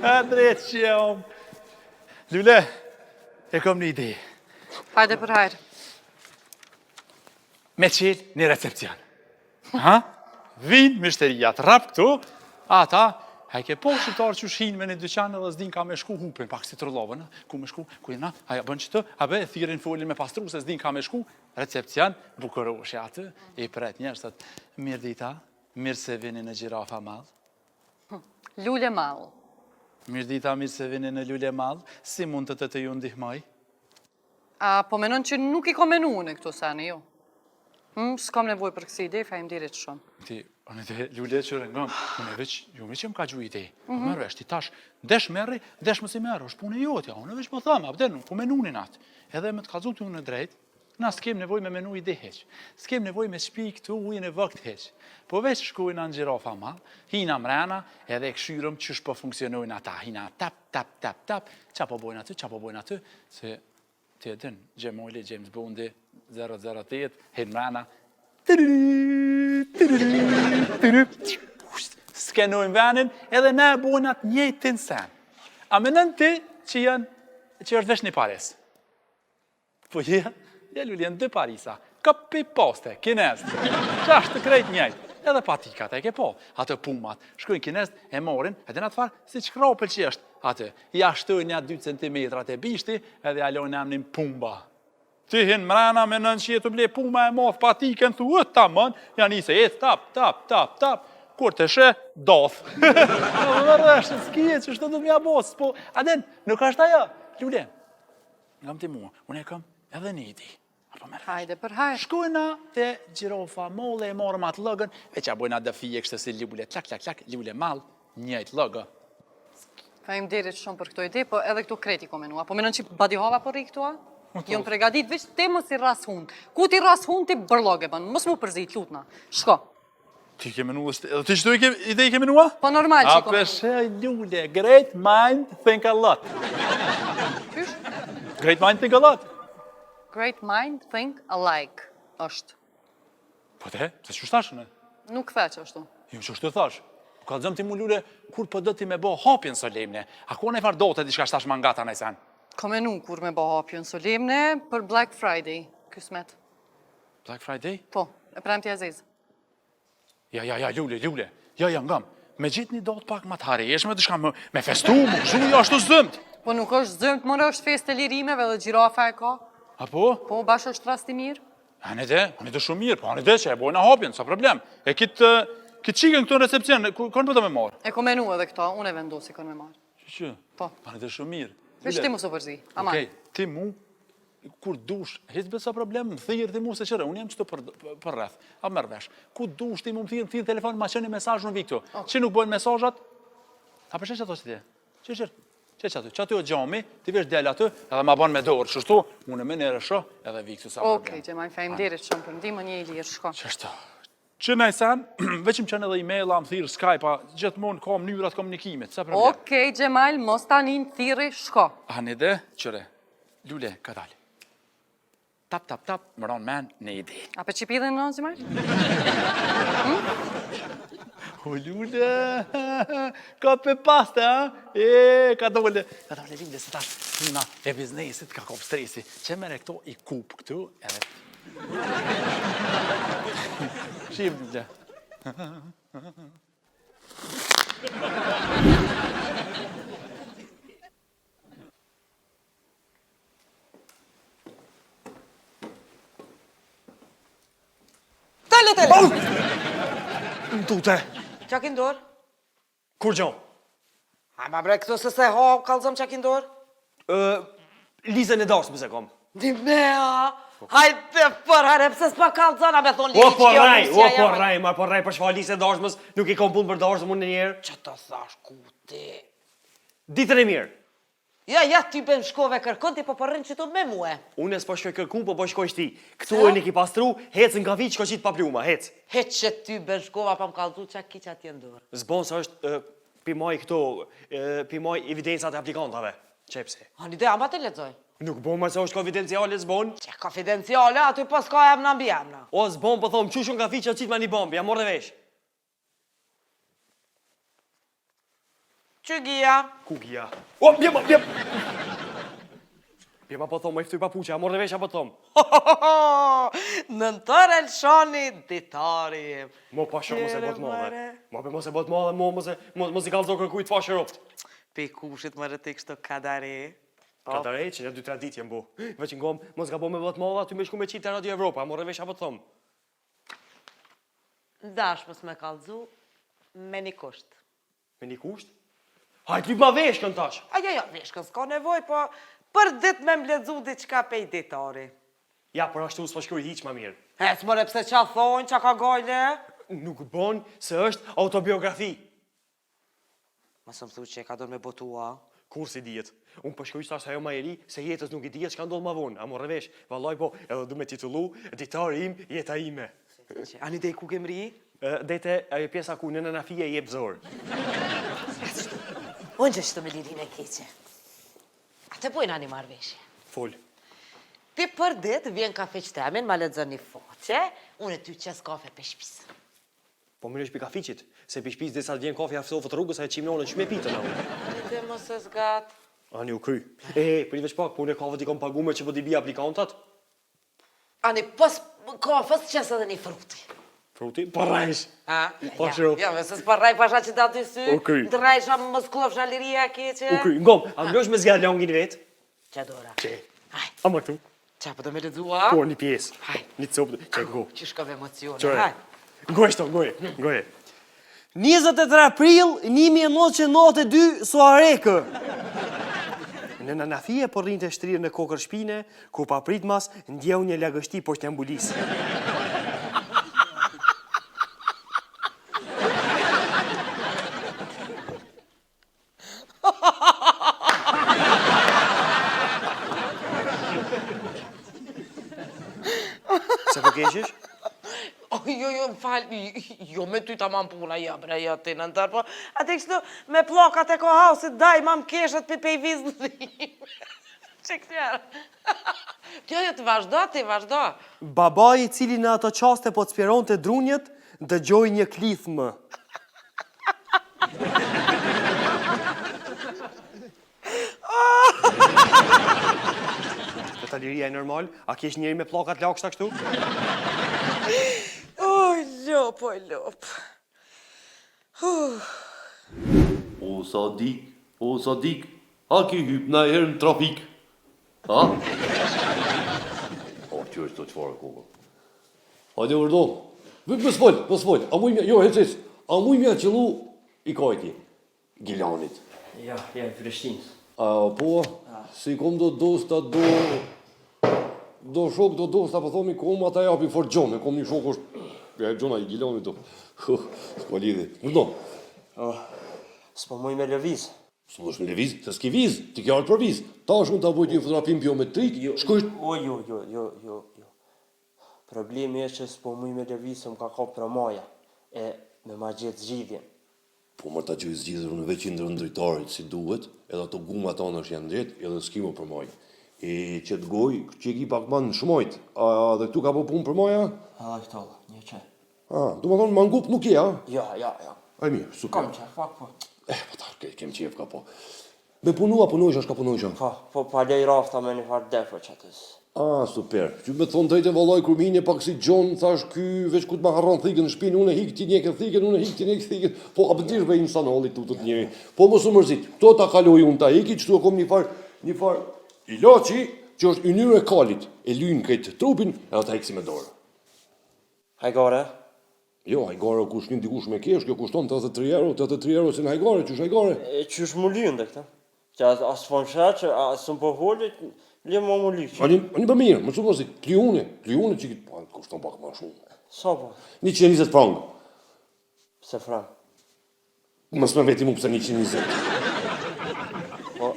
A drejt që jam. Lule, e kom një ide. Hajde për hajrë. Me qel një recepcion. Ha? Vin myshterijat, rap këtu, ata, a e ke po shqiptarë që hinë me një dyqan edhe s'din ka me shku hupin, pak si trullovën, ku me shku, ku jena, a ja bën që të, a be, thirrin folin me pastru, se s'din ka me shku, recepcion, bukuroshi aty, i pret njerëz, thot, mirë dita, mirë se vini në Gjirafa Mall. Lule Mall. Mirë dita, mirë se vini në Lule Mall, si mund të të të ju ndihmoj? A po menon që nuk i kom menu unë këto sene, jo? Hmm, s'kam nevojë për kësi ide, faleminderit shumë. Ti, unë të lule që rëngëm, unë e veç, jo veç më ka gju ide, mm -hmm. merr vesh, ti tash, desh merri, desh mos i merr, është punë e jotja, unë veç po tham, a nuk ku menunin atë. Edhe me të kallzu ty unë drejt, na s'kem nevojë me menu ide hiç. S'kem nevojë me shpi këtu ujin e vakt hiç. Po veç shkojna në Gjirafa Mall, hina mrena, edhe e kshyrëm qysh po funksionojnë ata, hina tap, tap, tap, tap, ça po bojnë aty, ça po bojnë aty, se ti e din, Xhemoli, James Bondi, 008, hin mrena, skenojnë venin, edhe ne e bojnë atë njëjtin sen. A menon ti që janë, që është veç një Paris? Po je, je luli, janë dy Parisa. Copy paste, kinest. Qashtu krejt njëjtë. Edhe patikat, e ke po. Ato pumat, shkojnë kinest, e morin, e din atë farë, si që kropel që është. Atë, ja shtojnë nja 2 cm te bishti, edhe ja lojnë emnin Pumba. Ti hin mrena menon që je tu ble puma e madh patikën, thu, e tamon, ja nise, e tap, tap, tap, tap, kur të sheh, doth. Në rreshtë, s'kije që shtë do t'mja bos, po, a din, nuk është ajo, lule, Ngam ti mua, unë e kam edhe një ide. Apo merr. Hajde për hajr. Shkojna te Gjirofa Molli e marrëm atë logën, veç ja bojna dëfije kështu si lule, klak klak klak, lule mall, njëjt logo. Faleminderit shumë për këto ide, po edhe këto krejt i kom menu. A po menon që badihava po rri këtu a? Jom pregadit, veç ti mos i rras hund. Ku ti rras hund ti bërllog e bën. Mos mu përzi, t'lutna. Shko. Ti ke menu edhe ti qëto ide i ke menua? Po normal që i kom menu. A peshe lule, great mind think alike. Qysh? Great mind think alike. Great mind think alike, është. Po te, se qysh thash unë? Nuk the qashtu. Jo, qashtu thash. Po kallzom ti mu lule, kur po do ti me bo hapjen solemne? A ko në farë dote diçka shtash mangata në sen? Kom menu kur me bo hapjen solemne për Black Friday, kysmet. Black Friday? Po, e premtja e zezë. Ja, ja, ja, lule, lule. Ja, ja, ngam. Me gjet një datë pak ma të hareshme, diçka më, me festu, më gëzu, jo, ashtu zymtë. Po nuk është zymtë, more është festë e lirimeve dhe gjirafa e ka. A po? Po, bash është rast i mirë. Ani de, ani de shumë mirë, po ani de që e bojna hapjen, s'a problem. E kitë, kitë çikën këtu në recepcion, kon po do me marrë? E kom menu edhe këto, unë e vendosi kon me marrë. Që që? Po. Ani de shumë mirë. Veç ti mos u përzi, aman. Okej, ti mu, Kur dush, hiç be s'a problem, më thirr ti mu se qëre, unë jam qëtu për, për rreth, a merr vesh. Ku dush ti mu më thirr, më thirr telefon, ma çon një mesazh unë vi këtu. Okay. Që nuk bojnë mesazhat, a për që ato që ti? Që që? Që që aty? Që aty o xhami, ti veç del aty, edhe ma bon me dorë, qështu, unë me nërë shoh, edhe vi këtu s'a problem. Okej, okay, Xhemaj, faleminderit shumë për ndihmën, je i lirë, shko. Qështu? Që naj sen, veç më çon edhe e-maila, më thirr Skype, gjithmonë ka mënyra të komunikimit, s'a problem. Okej, Xhemal, mos ta nin thirri, shko. Ani de, qëre, lule, ka dalë. Tap, tap, tap, më ra n'men një ide. A pe qipidhin në Xhemal? Hm? O, lule, copy paste, a? E, ka dole. Ka dole, lule, se tash, puna e biznesit ka kop stresi. Që merre këto i kup këtu, edhe Shim, lule. Tele, tele! Më tute. Qa ki n'dorë? Kurgjo? A ma bre këto se se ha, kallzom qa ki n'dorë? Listën e dasmës e kom. Një mea, hajde për hare, pse s'pa kallzon, a me thonë O po rrej, o po rrej, ma po rrej për çfarë listën e dasmës, nuk i kom punë për dasmë unë njëherë. Që të thash, ku ti? Ditën e mirë. Ja, ja, ti ben shkove kërkon, ti po po rrin qitu me mue. Unë s'po shkoj kërkun, po po shkoj shti. Këtu e një ki pastru, hec në kafiq, shko qit papluma, hec. Hec që ty ben shkova pa më kallzu qa ki që atje n'dorë. S'bon se është pi maj këto, pi maj evidencat e aplikantave. Qe pse? Ani de, ama të lexoj. Nuk bon ma se është konfidenciale, s'bon. Qe konfidenciale, aty po s'ka emna mbi emna. O, s'bon, po thom, qysh unë kafiq që qit ma një bombi, ja morë vesh. Që gia? Ku gia? O, bjema, bjem! Bjema po thom, më i ftyj papuqa, ja morë vesh, a po thom. Nëntër e lëshoni ditari. Mo pa shumë, mos e bot madhe. Mo be mos e bot madhe, mo mos e, mos i kallzo kërkujt të fashë ropt. Pe kushit më rëti kështu kadare. Kadare, që një dy tre ditë jem bo. Veç ngom, mos gabo me bot madhe, aty me shku me qitë te Radio Evropa, morë vesh apo thom. Dash mos me kallzu me një kusht. Me një kusht? Hajt lyp ma veshkën tash. A jo, jo, veshkën s'ka nevoj, po për dit me m'lexu diçka pej ditari. Ja, për ashtu s'po shkruj hiç ma mirë. Hec more pse qa thonë, qa ka gajle? Nuk bon se është autobiografi. Mos më thu që e ka do me botu, a? Kurrë s'i dihet. Unë po shkruj tash se ajo ma i ri, se jetës nuk i dihet çka ndodh ma vonë. A morre vesh? Vallaj po, edhe du me titullu, ditari im, jeta ime. Ani dej ku ke mri? Dej te ajo pjesa ku nëna Nafije jep zor. Unë që shtu me lirinë e keqe. A të bojna një marrëveshje. Fol. Ti për dit vjen kafiq temin, ma lexon një faqe, unë e ty qes kafe pe shpisë. Po mirë është pi kafiqit, se pi shpisë derisa të vjen kafja ftofët rrugës, ajo qim nonën që me pitën, a unë. Ani ti mos e zgat. Ani u kry. E, prit veç pak, po unë kafet i kom pagu me që po t'i bi aplikantat. Ani pos kafës qes edhe një fruti. Fruti? Po rrejsh. Ha? Po Ja, shrup. ja, se s'po rrej pasha që da dy sy. U kry. Të rrejsha mos klofsha liria e keqe. U kry. Ngom, a më losh me zgjat langin vet? Qa dora? Qe. Haj. A më këtu? Qa po do me lexua? Po, një pjesë. Haj. Një copë. Qe, go. Që shkove emocione. Qe. Haj. Ngoj shto, ngoj, ngoj. 23 prill 1992 Suharekë. Nëna Nafije po rrinte shtrirë në kokër shpine, kur papritmas ndjeu një lagështi poshtë jambulisë. Se po keshish? Oh, jo, jo, më fal, jo me ty tamam puna, ja, bre, jo, ti në ndër, po, atë kështu me pllakat e kohausit, daj, mam keshët për pej vizë Që këtjerë. Kjo jo të vazhdo, ti vazhdo. Babai i cili në ato çaste po cpjeronte drunjët, dëgjoi një klithmë. Këta liria e normal, a kesh njeri me pllakat lagshta kështu? Oj, lop, oj, lop. O Sadik, o Sadik, a ki hyp najherë në trafik? Ha? O, që është të çfarë kokë? Hajde vërdon. Vë mos fol, mos fol. A muj jo, hec hec. A muj m'ja qëllu i kajti. Gilanit. Ja, ja, i Prishtinës. A, po, si kom do dosta, do... Do shok, do dosta, po thomi kom, ata japi fort gjonë, kom një shok është... Ja, gjona i Gilanit do. S'ka lidhje. Vërdon. Oh, s'po muj me lëviz. S'po muj me lëviz, se s'ki vizë, ti ke ardhë për vizë. Tash unë ta boj një fotografim biometrik, Jo, shkoj... O, jo, jo, jo, jo, jo. Problemi është që s'po muj me lëviz, se më ka kap përmaja. E me ma gjetë zgjidhjen. Po mor ta gjej zgjidhjen unë veç i ndërron dritaret si duhet, edhe ato gumat anash janë drejt, edhe s'ki mo përmaj. E qet gojë që e ki pak ma në shmajt, a edhe këtu ka bo punë përmaja? Edhe këtu, një që. A, domethonë mangup nuk je, a? Jo, jo, jo. Ai mirë, super. Kom qef pak po. Eh, po ta, kem qef ka po. Me punu a punojsha, shka punojsha? Po, po, pa lej rafta me një farë defo që atës. Ah, super. Që me thonë drejtën vallaj, kur m'hini pak si gjon, thash ky, veç ku të ma harron thikën në shpinë, unë e hik ti njeke thikën, unë e hik ti njeke thikën. Po, a bëdish be insan holli tu të njeri. Po, mos u mërzit, këto ta kaloj unë ta hiki, qëtu e kom një farë, një farë ilaçi, që është ynyrë e kalit, e lyn këtë trupin, edhe ta hik si me dorë. Hajgare? Jo, hajgare kush një dikush me kesh, kjo kushton 83 euro, 83 euro se në hajgare, qysh hajgare? E qysh mu lyn dhe këta? Që as, as po më sheh, që as s'më po foli, le më mu lyqë. Ani, ani për mirë, mos u mërzit, klijune, klijune që këtë, po, kushton pak më shumë. Sa po? 120 frang. Pse frang? Mos më veti mu pse 120. Po,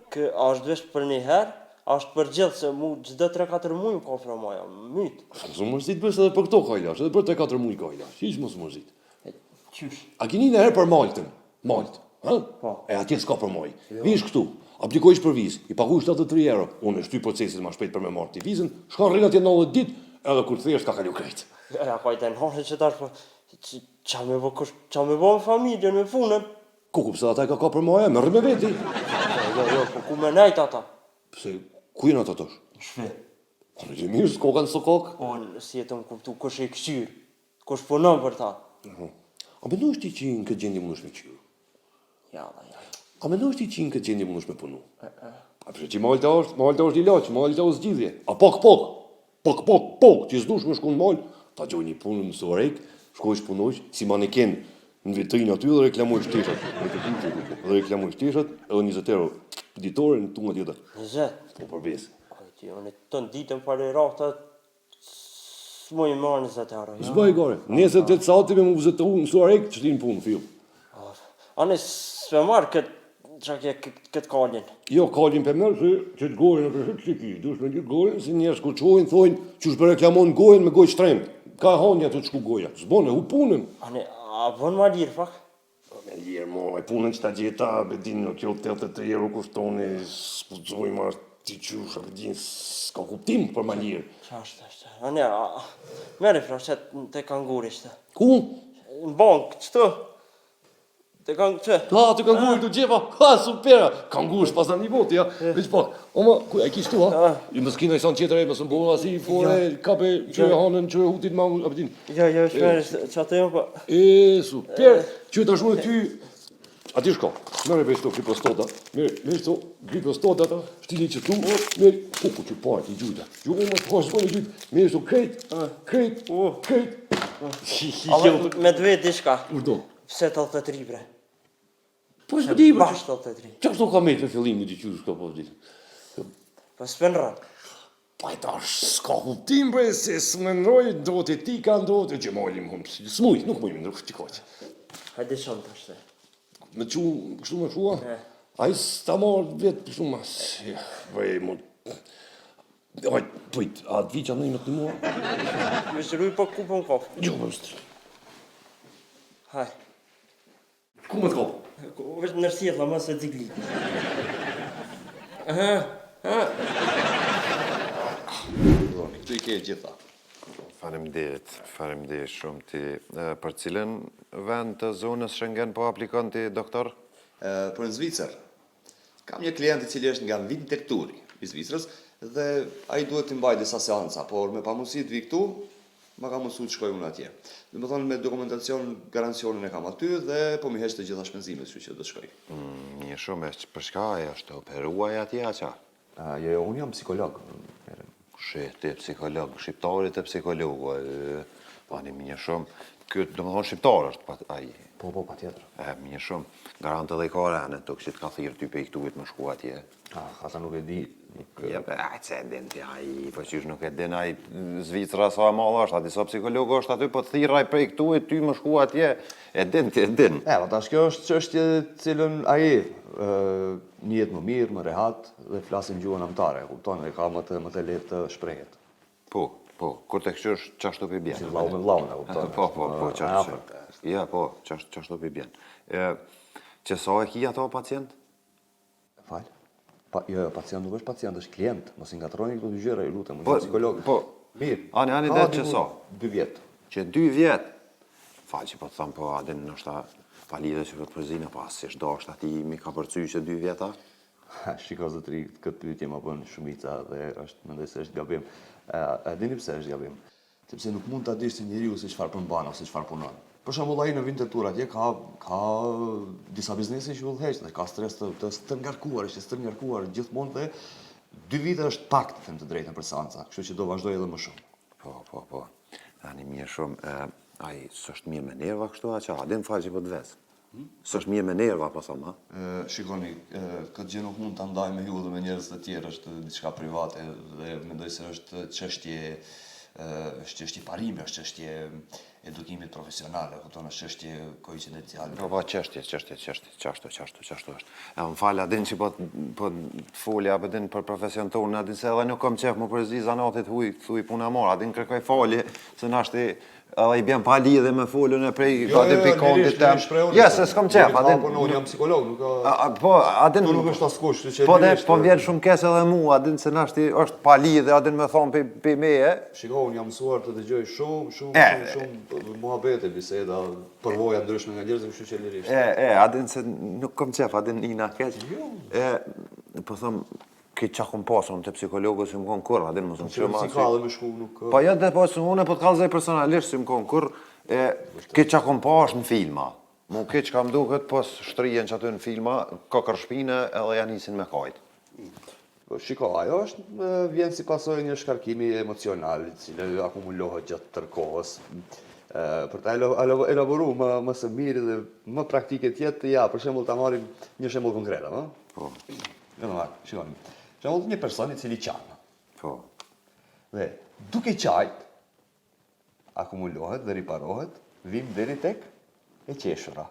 kë, a është veç për një herë, a është për gjithë, se mu çdo 3-4 muj më ka promaja, mytë. Mos u mërzit bësh edhe për këto ka ilaç, edhe për 3-4 muj ka ilaç, hiç mos u mërzit. Qysh? A kini një herë për Maltën? Maltë, ha? Po. E atje s'ka përmoj. Jo. Vish këtu, aplikojsh për vizë, i paguaj 73 euro, unë e shty procesin ma shpejt për me marrë ti vizën, shkon rrin atje 90 ditë, edhe kur kthehesh ka kalu krejt. Ja, ja, ka i të nëhë që tash, po, qa me bo, kush, qa me bo me familjen, me punën? Ku, ku, pse ata e ka ka përmaja, merri me veti. Jo, jo, jo, po ku me nejt ata? Pse, ku jenë ata tash? Në shpi. Po në mirë, s'ko kanë sokak? Po, si e të më kuptu, kush e këqyrë? Kush punon për ta? A mendon ti që në këtë gjendje mundesh me këqyrë? Ja, ja, ja. A mendon ti që në këtë gjendje mundesh me punu? A pse që Malta është, Malta është ilaç, Malta është zgjidhje. A pak pak, pak pak, pak, ti s'dush me shku në Maltë, ta gjoj një punë në Suharekë, shkojsh punojsh si maneken në vitrinë aty dhe reklamojsh teshat, me të kuqe këtu, dhe reklamojsh teshat edhe 20 euro ditore në tunga tjetër. 20? Po për besë. Aj ti, unë të ditën pa lejrata, S'muj me marrë 20 euro. Jo. S'baj gore. Nesër 8 sati me mu vëzë në Suharekë, që ti në punë, fill. Ane, s'pe marrë këtë, që ke këtë kalin. Jo, kalin pe merr, se që të gojën e përshët që ki, dush me gjithë gojën, se njerëz kur çohen, thojnë, që shpe reklamon gojën me gojë shtremt. Ka honja të të shku goja. S'bon, e hu punën. Ane, a bën ma lirë pak? Po me lirë, mo, e punën që ta gjeta, be din, kjo 83 euro kushtoni, s'guxoj ma ti qysh, be din, s'ka kuptim për ma lirë. Qa është, është, a ne, a, merri pra, që te kanguri qëtë. Ku? Në bankë, qëtu? Te kang, që? Ha, te kanguri të gjepa, ha, super, kangur s'pas në një botë, ja, veç pak, o ma, ku, e kish tu, ha? I mos kina i san tjetër, e mos më bëna si fore, kape, që e hanën, që e hutit, ma, a be din. Jo, jo, është merë, që atë jo, po. E, super, që të shumë ty, aty shko, merre veç këto kripostoda, merre, merre këto kripostoda, shtini që tu, merre, ku, ku, që pa, ti gjujta, ju më të hosh, s'po gjujt, merre këto krejt, krejt, krejt, Ale, me të vetë diçka. Urdhno. Pse 83 bre? Po s'po di. Bash 83. Çka këto ka me fillimin di qysh ka po di. Po s'po ndrron. Po e tash s'ka kuptim bre se s'më ndroj do të ti ka ndodhur të Xhemali më humbs. S'muj, nuk muj me ndru ti koç. Hajde shumë tash te. Me çu kështu më shua? Ai s'ta marr vet kështu më. Vej më. Oj, prit, a të vi që me të mua? Me shëruj po ku po më kop? Jo, po më Haj. Ku më të kop? Veç në rësjetla, më se dzigli. Aha, aha. Zoni, këtu i ke gjitha. Faleminderit, faleminderit shumë ti. Për cilën vend të zonës Schengen po aplikon ti, doktor? Për në Zvicër. Kam një klient i cili është nga Winterthuri i Zvicrës dhe ai duhet të mbajë disa seanca, por me pamundësi të vi këtu, ma ka mundësu të shkoj unë atje. Domethënë me dokumentacion garancionin e kam aty dhe po m'i heq të gjitha shpenzimet, kështu që do të shkoj. Mm, mirë shumë, e për çka ai është operu ai atje a ça? Jo, jo, unë jam psikolog. Shi, ti psikolog, shqiptari te psikologu, e, po ani mirë shumë. Ky, domethënë shqiptar është pa, ai. Po, po, patjetër. E, mirë shumë. Garant edhe i ka renet, tok që të ka thirrë ty pej këtuit me shku atje. Ah, ata nuk e di. Nuk... Ja, pe, ai, se e din ti, ai, po qysh nuk e din, ai, Zvicra sa e madhe është, a di sa psikolog është aty, po të thirr ai prej këtuit ty me shku atje, e din ti, e din. E, po tash kjo është çështje të cilën ai Ndihet më mirë, më rehat dhe flasim gjuhën amtare, e kupton, e ka më të më të lehtë të shprehet. Po, po, kur të kqyrsh qashtu po i bjen. Si vllau me vllaun, e kupton. Po, po, po, qashtu. Ja, po, qashtu qashtu po i bjen. Ë, që sa e ki ato pacient? Fal. Pa, jo, jo, pacient nuk është pacient, është klient. Mos i ngatërroni këto dy gjëra, ju lutem, unë po, jam psikolog. Po. Mirë. Ani, ani dhe që sa? Dy vjet. Që dy vjet. Fal që po të them, po a din ndoshta pa lidhje që po të përzina, po as ish dasht atij mi kapërcy që dy vjet a? Ha, shiko zotëri, këtë pyetje ma bën shumica dhe është mendoj se është gabim. A dini pse është gabim? Sepse nuk mund ta dish te njeriu se çfarë përmban ose çfarë punon. Për shembull ai në Winterthur atje ka ka disa biznese që udhëheq dhe ka stres të të stërngarkuar, është i stërngarkuar gjithmonë dhe dy vite është pak të them të drejtën për seanca, kështu që do vazhdoj edhe më shumë. Po, po, po. Ani mirë shumë, e, ai s'është mirë me nerva kështu a ça, a din fal që po të ves. S'është mirë me nerva, po thom, ha? Shikoni, këtë gjë nuk mund ta ndaj me ju dhe me njerëz të tjerë, është diçka private dhe mendoj se është çështje është çështje parime, është çështje edukimit profesional, e kupton, është çështje koincidenciale. Po, po, çështje, çështje, çështje, qashtu, qashtu, qashtu është. E më fal, a din që po, po të folja, a po din për profesion tonë, a din se edhe nuk kom qef m'u përzi zanatit huj, thuj puna marë, a din kërkoj falje, se nashti Edhe i bjen pa lidhje me folën e prej jo, atë jo, prej kondit tem. Ja, se s'kom qef, a din. Po unë jam psikolog, nuk a po, a din. Nuk është askush, kështu që Po dhe po vjen shumë keq edhe mua, a din se nashti është pa lidhje, a din me thon pe pe meje. Shiko, unë jam mësuar të dëgjoj shumë, shumë, shumë, shumë muhabete, biseda, përvoja ndryshme nga njerëzit, kështu që lirisht. E, e, a din se nuk kom qef, a din ina keq. Jo. E, po them, Ki qa kom pasë, unë te psikologu s'jom konë kurrë, a din mos më kështu ma... Si ka dhe me shku nuk... Po jo dhe po se unë po të kallzoj personalisht s'jom konë kurrë, e ki qa kom pa është në filma. Mu ki çka më duket, po shtrihen qaty në filma, kokërr shpine edhe ja nisin me kajt. Po shiko, ajo është vjen si pasojë e një shkarkimi emocional, i cili akumulohet gjatë tërë kohës. Për ta elaboru më, më së miri dhe më praktike të jetë, ja, për shembull ta marrim një shembull konkret, apo? Po. Jo normal, shikoni. Shembull një person i cili qan. Po. Dhe duke qajt akumulohet dhe riparohet, vim deri tek e qeshura.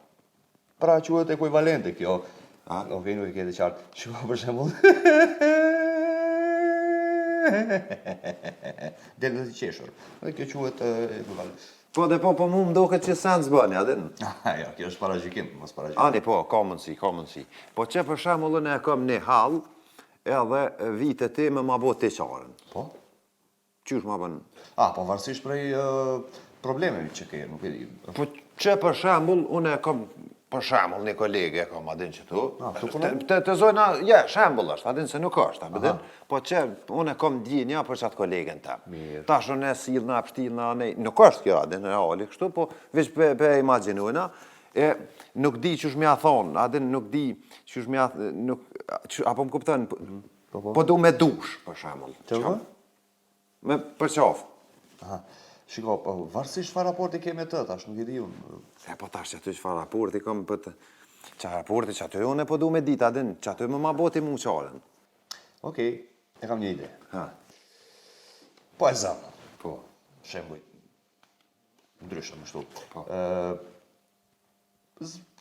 Pra quhet ekuivalente kjo. A? Ok, nuk e ke të qartë. Shiko për shembull. Del dhe të qeshur. Dhe kjo quhet ekuivalente. Po dhe po, po mu më duket që sens bëni, a din? Jo, kjo është paragjykim, mos paragjykim. Ani po, ka mundësi, ka mundësi. Po që për shembull unë e kam një hall, edhe vite ti me ma bo ti qarën. Po? Qysh ma bën? A, po varësisht prej problemeve që ke, nuk e di. Po që për shembull unë e kam për shembull një kolege e kam a din qëtu. Të të zojna, ja, shembull është, a din se nuk është, a din. Po që unë e kam ndjenja për qatë kolegen tem. Mirë. Tash unë e sillna, pështillna, ne, nuk është kjo, a din reali kështu, po veç pe, pe imagjinojna, e nuk di qysh me ja thonë, a din nuk di qysh me ja, nuk, që, apo më kupton, po, po, po. po du me dush, për shembull. Që po? Me përqaf. Aha. Shiko, po varësisht çfarë raporti ke me të, tash nuk e di unë. Se po tash aty çfarë raporti kam për të... Çfarë raporti që aty unë po du me ditë, a din, që aty më ma bo ti mu qarën. Okej, e kam një ide. Ha. Po e zëmë. Po. Shembuj. Ndryshëm, kështu. Po. Ë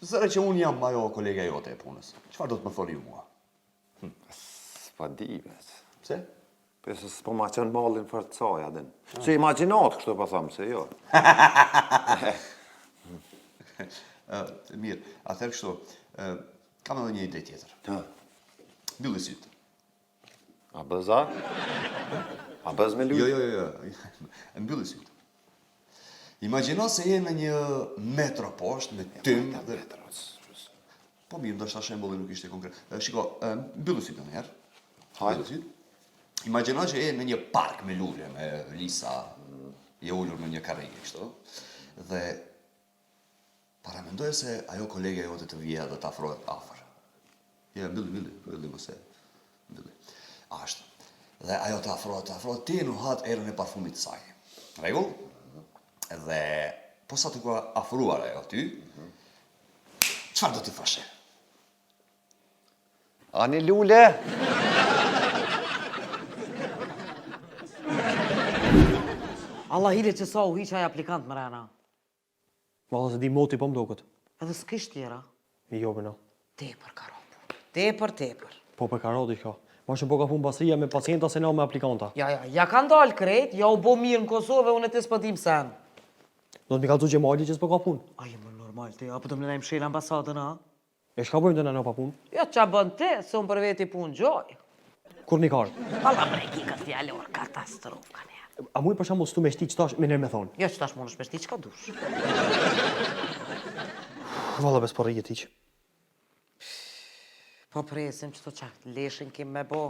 Zëre që unë jam ajo kolega jote e punës. Çfarë do të më thoni ju mua? Hm. S'po di, veç. Pse? Po se s'po ma qënë mallin për të saj, a din. Ah. Se imagjinat kështu po them, se jo. Mirë, atëherë kështu, kam edhe një ide tjetër. Ha. Mbylli sytë. A bëza? A bëz me lujt? Jo, jo, jo, jo. Mbylli sytë. Imagjino se je në një metro poshtë me tym dhe Po mirë, ndoshta shembulli nuk ishte konkret. Shiko, mbylli sytë një herë. Mbylli sytë. Imagjino që je në një park me lule, me lisa, je ulur në një karrige kështu. Dhe Paramendoje se ajo kolegja jote të vjen dhe të afrohet afër. Jo, mbylli, mbylli, mbylli mos e mbylli. Ashtu. Dhe ajo të afrohet, të afrohet, ti e nuhat erën e parfumit të saj. Rregull? Dhe posa t'u ka afruar ajo ty, çfarë do t'i thoshe? Ani lule! Allah hile që sa u hiq ai aplikant mrena. Valla s'e di moti po më duket. Edhe s'kish tjera. Jo bre no. Tepër ka ra punë. Tepër, tepër. Po për karoti ka. Ma shumë po ka punë Basria me pacienta se na me aplikanta. Ja, ja, ja kanë dalë krejt, ja u bo mirë në Kosovë, unë e ti s'po dim sen. Do të m'i kallzu Xhemali që s'po ka punë. A je më normal ti, apo do më na mshel ambasadën, a? E çka bëjmë të na pa punë? Jo, ça bën ti, se unë për veti punë gjoj. Kur një karë? Valla bre, ki këtë fjalor, katastrofë ka një. A muj për shembull s'tu me shti qëtash me nërë me thonë? Jo, qëtash mund është me shti, çka dush. Valla be s'po rrijet hiq. Po presim që të qa, leshin kim me bo,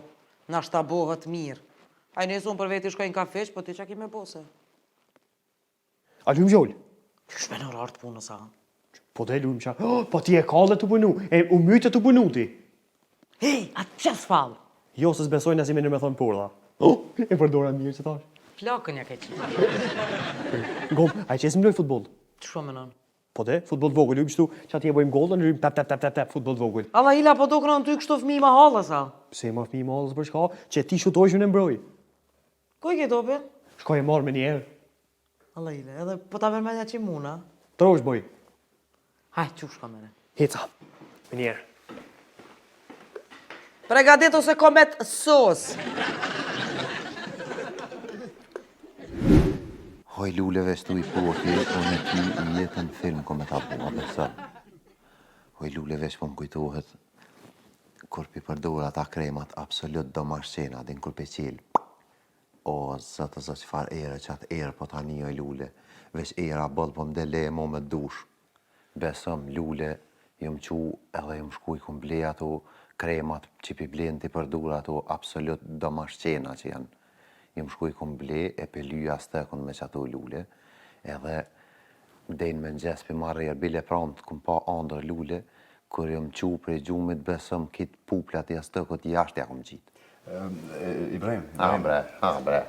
nashta bohët mirë. Aj nëse unë për veti shkoj në kafiq, po ti qa ki me bo se? A lujmë gjolë? Qysh me në orar të punës, a? Po dhe lujmë qa. Oh, po ti e kalle tu punu, e u myte tu punu ti. Hej, a të qes fall? Jo, se s'besojnë asi me në me thonë porla. Oh, e përdora mirë që tash. Flakën ja ke qitë. Ngom, a e qesim lojë futboll? Qysh po menon? Po de, futboll të vogël, lujmë kështu, që atje bëjmë gollën, lujmë tap tap tap tap tap futboll të vogël. Alla ila po do kënon ty kështu fëmijë mahallës a? Pse ma fëmijë mahallës për çka? Që ti shutojsh unë e mbroj. Ku e ke topin? Shkoj e marr menjëherë. Alla ila, edhe po ta merr mendja që muna. Trosh boj. Haj, qysh ka mere. Heca, menjëherë. Pregadit ose komet sos. Hoj lule veç tuj po ti, unë e ty jetën film ko me ta bo, a beso. Hoj lule veç po më kujtohet, kur pi përdor ata kremat absolut do mashqena, din kur pe qel. O, zot, o zot, çfarë ere, qatë erë po tani oj lule, veç era boll po më del mo me dush. Besom lule jom çu edhe jom shku i kom ble ato kremat që pi blen ti përdur ato absolut domashqena që janë jom shku i kom ble e pe lyj jastëkun me qato lule edhe dej në mëngjes pi marr erë bile pramt kom pa andërr lule kur jom çu prej gjumit besom kit puplat e jastëkut jashtë ja kom qit. Ibrahim, Ha bre, ha bre.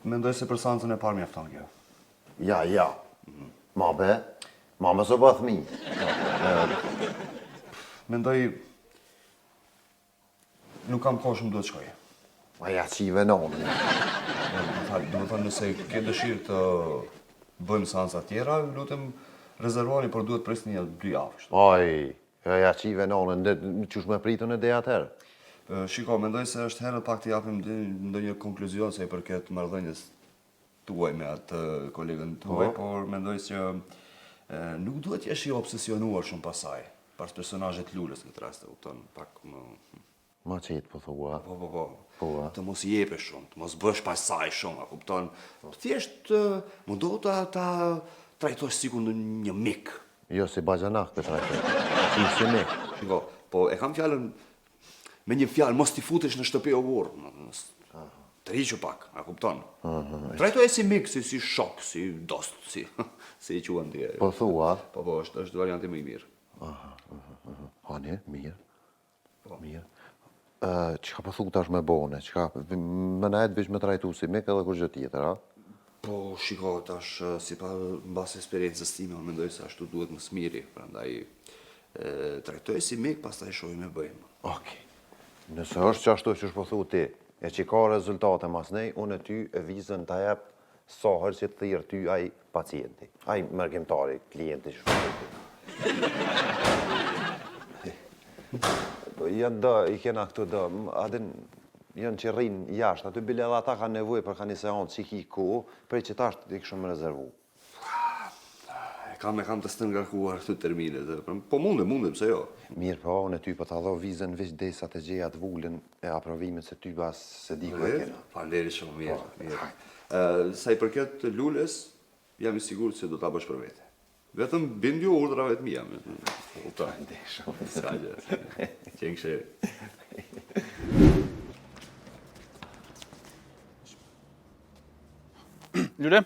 Mendoj se për seancën e parë mjafton kjo. Ja, ja. Ma be, ma mos u bë fëmijë. Mendoj nuk kam kohë shumë duhet shkoj. Ma ja qive nonën. Më fal, domethënë nëse ke dëshirë të bëjmë seanca tjera, lutem rezervoni, por duhet prisni një dy javë. kështu. Aj, ja, ja qive nonën, qysh me pritun e dej atëherë? Shiko, mendoj se është herët pak të japim ndonjë konkluzion sa i përket marrëdhënies tuaj me atë kolegën tuaj, po. por mendoj që nuk duhet të jesh i obsesionuar shumë pas saj, pas personazhit Lulës në këtë rast, e kupton, pak më Ma qetë po thua. Po, po, po. Po, të mos i jepesh shumë, të mos bësh pas saj shumë, a kupton? Po. Thjesht mundohu ta ta trajtosh sikur një mik. Jo si baxhanak të trajtoj. Si si mik. Shiko, po e kam fjalën Me një fjalë, mos t'i futesh në shtëpi o burrë. Tërhiqu pak, a kupton? Trajtoje si mik, si, si shok, si dost, si, si i quan ti. Po thua? Po, po, është, është varianti më i mirë. Aha, aha, aha. Hani, mirë. Po. Mirë. Çka po thu tash me bo une? Çka, me nejt veç me trajtu si mik edhe kurgjë tjetër, a? Po, shiko, tash, si pa mbas eksperiencës time, unë mendoj se ashtu duhet më së miri, prandaj trajtoje si mik, pastaj shohim e bëjmë. Okej. Nëse është qashtu qysh po thu ti, e që ka rezultate masnej, unë e ty e vizën ta jep sa herë që të thirr ty ai pacienti, ai mërgimtari, klienti që po thu ti. Po janë do, i kena këtu do, a din, janë që rrinë jashtë, aty bile edhe ata kanë nevojë për ka një seancë që ki kohë, prej që tash i kishëm rezervu. E kam, e kam të stërngarkuar këtu terminet, po mundem, mundem, pse jo? Mirë, po, unë ty po ta dho vizën veç derisa të gjej atë vulën e aprovimit se ty bas se di ku e kena. Faleminderit shumë, mirë, po, mirë. Sa i përket Lules, jam i sigurt se do ta bësh për vete. Vetëm bindju urdhrave të mia, më kupton. Faleminderit shumë. S'ka gjë. Qenkë sheri. Lule?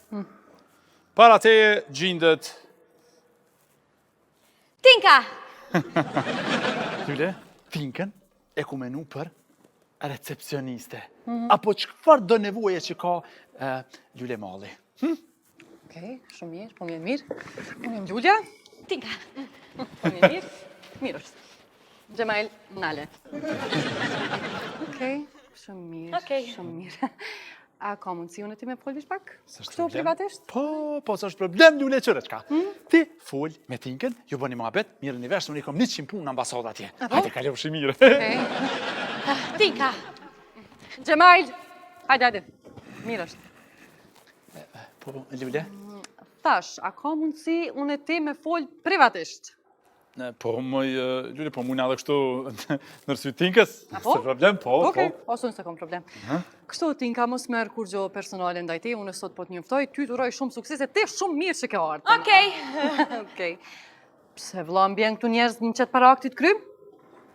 Hmm. Para teje gjindet... Tinka! Lule, Tinkën e ku menu për recepcioniste. Mm -hmm. Apo çfarëdo nevoje që ka uh, Lule Malli. Hm? Okej, shumë mirë, po më vjen mirë. Unë jam Lulja. Tinka. Po më vjen mirë. Mirë është. Xhemajl, nale. Okej, shumë mirë. Okej. Shumë mirë. A ka mundësi unë e ti me fol veç pak? S'është Kështu problem. privatisht? Po, po, s'është problem, Lule qyre çka. Ti fol me Tinkën, ju bëni muhabet, mirreni vesh, unë i kom 100 punë në ambasadë atje. Hajde, kalofshi mirë. Okej. Tinka. Xhemajl, hajde, hajde. Mirë është. Po, Lule? Thash, a ka mundësi unë e ti me fol privatisht? Po, moj, Lule, po muna edhe kështu nër sy Tinkës, Po? s'e problem, po, Okej, po. ose unë s'e kom problem. Kështu, Tinka, mos merr kurgjo personale ndaj teje, unë sot po të njoftoj, ty të uroj shumë suksese, ti shumë mirë që ke ardhë. Okej. Okej. Pse vlla më bjen këtu njerëz në qet para aktit krym?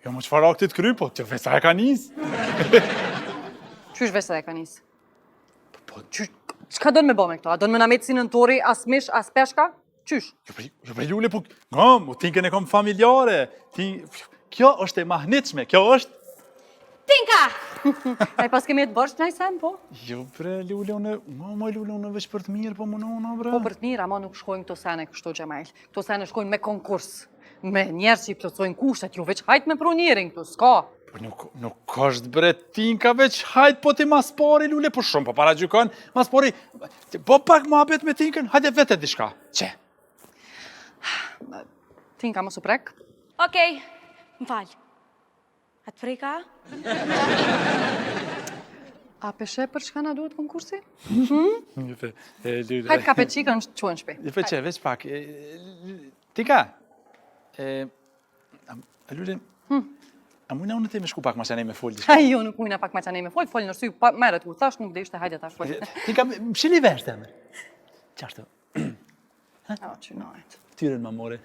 Jo, mo çfarë aktit krym, po, që veç sa e ka nis. Qysh veç sa e ka nis? Po, qysh, çka don me bo me këto? A don me na met si nëntori, as mish, as peshka? Qysh? Jo, bre, jo, bre, Lule, po, ngam, o Tinkën e kom familjare. Ti, kjo është e mahnitshme, kjo është... Tinka! Ai pas kemi të borxh naj sen, po? Jo bre, Lule, unë, mo, mo, Lule, unë veç për të mirë, po munona, bre. Po për të mirë, ama nuk shkojnë këto sene kështu, Xhemajl. Këto sene shkojnë me konkurs, me njerëz që i plotësojnë kushtet, jo veç hajt me pru njerin këtu, s'ka. Po nuk, nuk është bre Tinka veç hajt po ti mas pari, Lule, po shumë, po paragjykon, mas pari, po pak muhabet me Tinkën, hajde vete diçka, qe? Tinka, mos u prek. Okej, më fal. A të preka? A pe sheh për çka na duhet konkursi? Hmm? Hajt kape çikën, çohu n'shpi. Një fe që, veç pak. Tinka, a Lule, hmm. a mujna unë ti me shku pak masanej me fol diçka? Ai, jo, nuk mujna pak masanej me fol, fol në sy, pa merret, u thash nuk deshte, hajde tash fol. Tinka, më shili vesh të emër. Qashtu? A, që najt. Tyrën ma more.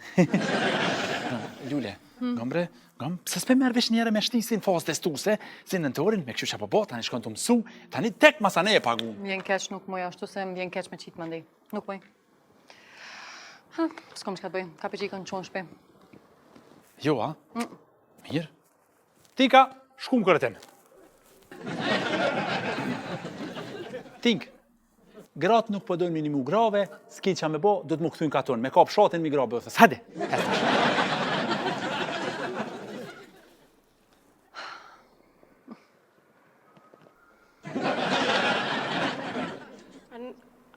Lule, hmm. ngom bre, ngom, pse s'pe merr vesh njëherë me shtisin fazë testuese, si nëntorin, me kështu që po bo, tani shkon të mësu, tani tek masanej e pagun. Më vjen keq nuk muj ashtu se më vjen keq me qitë mandej. Nuk muj. Ha, s'kom çka të bëj, kape çikën çohu n'shpi. Jo, a? Mm. Mirë. Tinka, shkum kërëten. Tink, Gratë nuk po dojnë me nimu grave, s'ki ça me bo, do të më kthy n'katun, me kap shatin mi gra bëthës. Hajde!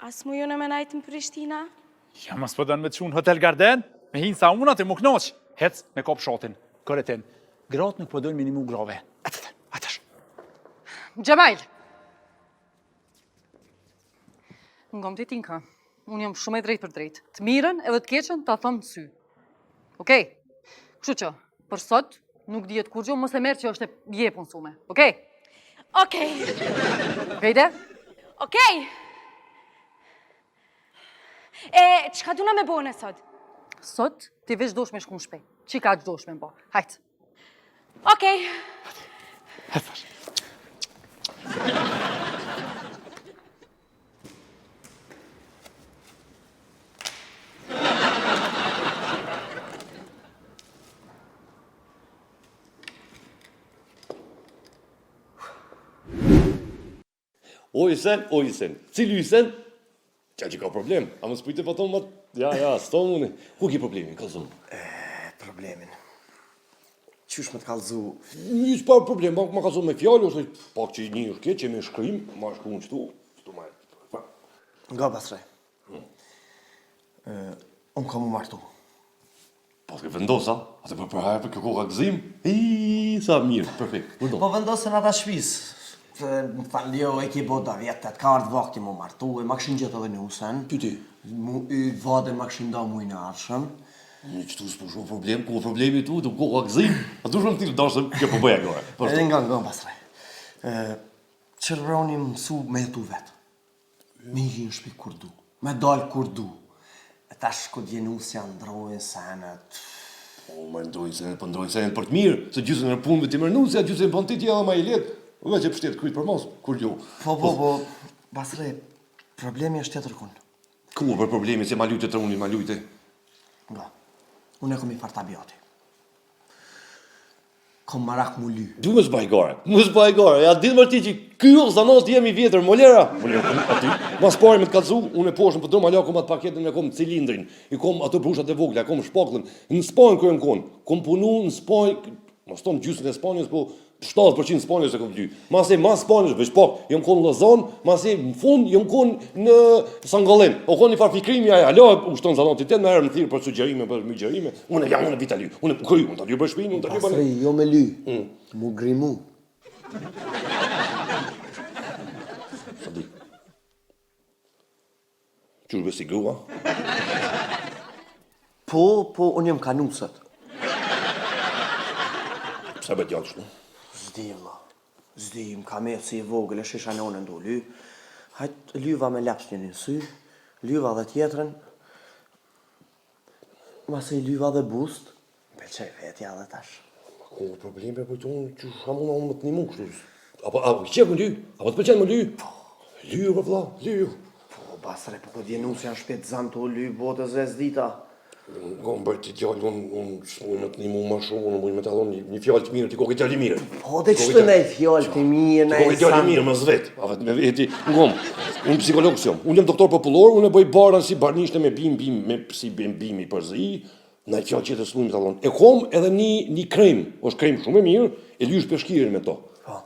A s'muj unë me najtë në Prishtina? Ja, mos po don me të çu në Hotel Garden, me hi n'sauna ti m'u knaq. Hec me kap shatin, kërëtin. Gratë nuk po dojnë me nimu grave. Atë, atë, Xhemajl! Ngom ti Tinka, unë jam shumë e drejtpërdrejtë. Të mirën edhe të keqen ta thom në sy. Okej? Kështu që, për sot, nuk dihet kurgjo, mos e merr që është e je punësume. Okej? Okej. Okej de? Okej. E, çka duna me bo ne sot? Sot, ti veç dosh me shku në shpi. Qikaq dosh me bo? Hajt. Okej. Hajt. O Hysen, o Hysen. Cili Hysen? Qa që ka problem? A mos pujte po thonë më... Ja, ja, s'to muni. Ku ki problemin, kallzom? E, problemin. Qysh me të kallzu? Një s'pa problem, ma, ma kallzu me fjalë, ose pak që një është keq, që me shkrim, ma shkru në qëtu, qëtu ma... Nga Basre. Hmm. Unë kam u martu. Po s'ke vendos, a? A të për për hajë për kjo koka gëzim? I, sa mirë, perfekt. Vërdo. Po vendosën ata shpis. Se më thanë, jo, e ki bo do vjetë, të ka ardhë vakti mu martu, e ma kishin gjetë edhe nusen. Ty ti? Mu, i vadën ma kishin da mujnë e ardhshëm. Një qëtu s'po shoh problem, ku problemi tu, tu koka gëzim. A du shumë të dashëm, kjo po bëja gore. Po Edhe nga nga Basre. Që rroni mësu me jetu vetë. Me hi në shpi kur du, me dal kur du. E tash kur t'vjen nusja ndrojnë senet. Po, më ndrojnë senet, po ndrojnë senet për të mirë, se gjysën e punëve t'i merr nusja, gjysën e bën ti ti edhe ma i lehtë. Veç e pështet kryt për mos, kur jo. Po, po, po, Basre, problemi është tjetër kun. Ku për problemi se ma lujte trunin, ma lujte. Nga, unë e kom i farë tabiati. Kom marak mu ly. Du mos baj gore. Mos baj gore. Ja din më ti që ky është zanat jem i vjetër molera. Molera aty. Mas pari me të kallzu, unë e poshtë në podrum hala kom atë paketën e kom cilindrin. I kom ato brushat e vogla, kom shpakllën. Në Spanjë ku jam kon. Kom punu në Spanjë, mos thom gjysmën e Spanjës, po 70% Spanjës e kom ly. Masi mas Spanjës veç pak, jam kon në Lozan, masi në fund jam kon në Sangallen. O kon një farë fikrimi ai, alo ushton zanatit tem, herë më thirr për sugjerime, për mygjerime. Unë jam unë vita ly. Unë kry, unë ta ly për shpinë, unë ta ly për. Pasri, jo me ly. Mm. Mu grimu. Sa di. Qysh be si grua? Po, po, unë jam kanu sot. Pse bëhet djalë kështu? S'di, vlla. S'di, më ka met si i vogël, e shisha nonën tu ly. Hajt, lyva me laps njërin sy, lyva dhe tjetrën. Masi lyva dhe bust, më pëlqej vetja edhe tash. Ma ku probleme po tonë që shka mund unë më të nimu kështu. Apo apo qe ku ly? Apo të pëlqen më ly? Po. Lyu po vlla, lyu. Po basre, po kur vjen nusja në shpi t'zan tu ly botës zez dita. Ngo më bërë ti djalë, unë un, s'muj me të nimu ma shumë, unë muj me të dhonë një, një fjalë të mirë, ti koke djalë i mirë. Po, dhe qëtë nej fjalë të mirë, nej Ti koke djalë i mirë, më zvet, a vetë me veti, ngom, unë psikolog s'jom, unë jam doktor popullor, unë e bëj barën si barnishte me bim, bim, me si bim, bim i përzi, naj fjalë tjetër s'muj me të dhonë. E kom edhe një, një krem, është krem shumë e mirë, e lysh peshkirin me to. Po.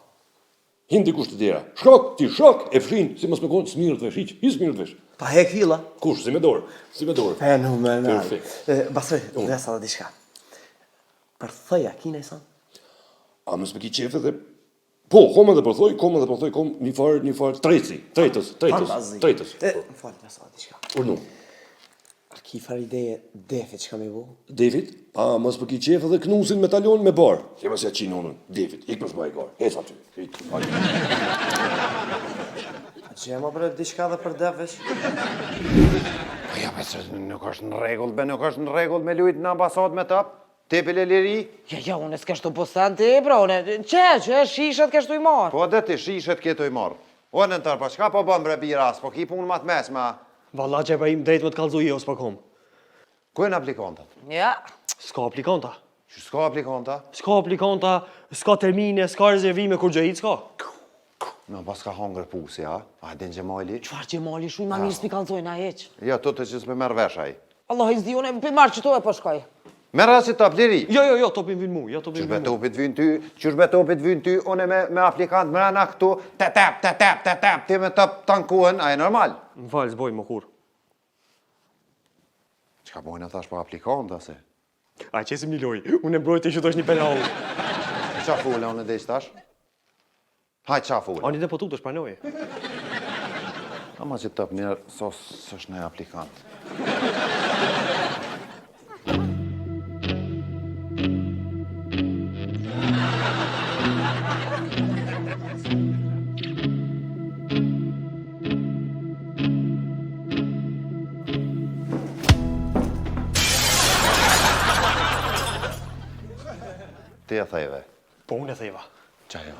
Hin dikush te dera. Shok, ti shok, e fshin, si mos me konë, s'mirret vesh, hiç, hiç s'mirret vesh. Pa hek filla. Kush, si me dorë, si me dorë. Fenomenal. Perfekt. Basri, desa dhe diçka. Për thoj, a ki naj sen? A mos me ki qef edhe Po, kom edhe për thoj, kom edhe për thoj, kom një farë, një farë treci, tretës, tretës, tretës. E, më fal, desa dhe diçka. Urdhno. A ki farë ideje defit çka me bo? Defit? A, mos po ki qef edhe knusin me talon me bar. Se mos ja qin unën, defit, ik mos bëj gar. Hec aty, ik, hajde. A që ma bre diçka dhe për def veç? Po ja, se nuk është në rregull, be nuk është në rregull me lujt në ambasadë me top. Te bile liri? Ja, ja, unë s'kesh të posen ti, bro, unë, qe, qe, shishet kesh të i marrë. Po, dhe ti, shishet ke të i marrë. O, nëntor, po çka po bën bre bira, s'po ki punë ma të mesme, a? Valla që e drejt me të kallzu jo, s'po kom. Ku janë aplikantat? Ja. S'ka aplikanta. Që s'ka aplikanta? S'ka aplikanta, s'ka termine, s'ka rezervime, kurgjo hiç s'ka. Në pas ka hangër pusi, a? A din Xhemali? Çfarë Xhemali, shuj ma mirë s'pi kallzojna hiç. Jo, të të që s'pe merr vesh ai. Allah, i s'di, unë pi marr qëto e po shkoj. Merre si top, liri. Jo, jo, jo, topin vyn mu, jo, topin Qysh vyn be mu. topit vyn ty, qysh be topit vyn ty, unë me, me aplikant mrena këtu, te tep, te tep, te tep, ti me top tanë kohën, a e normal? Më fal, s'boj më kurrë. Çka bojnë thash po aplikanta se? A qesim një lojë, unë e mbroj ti që është një penal. Qa fola unë e desh tash? Haj, qa fola? Ani dhe po tutesh, pranoje. Ama që top njerë, so s'është në aplikant. Ti e theve. Po unë e theva. Qa jo?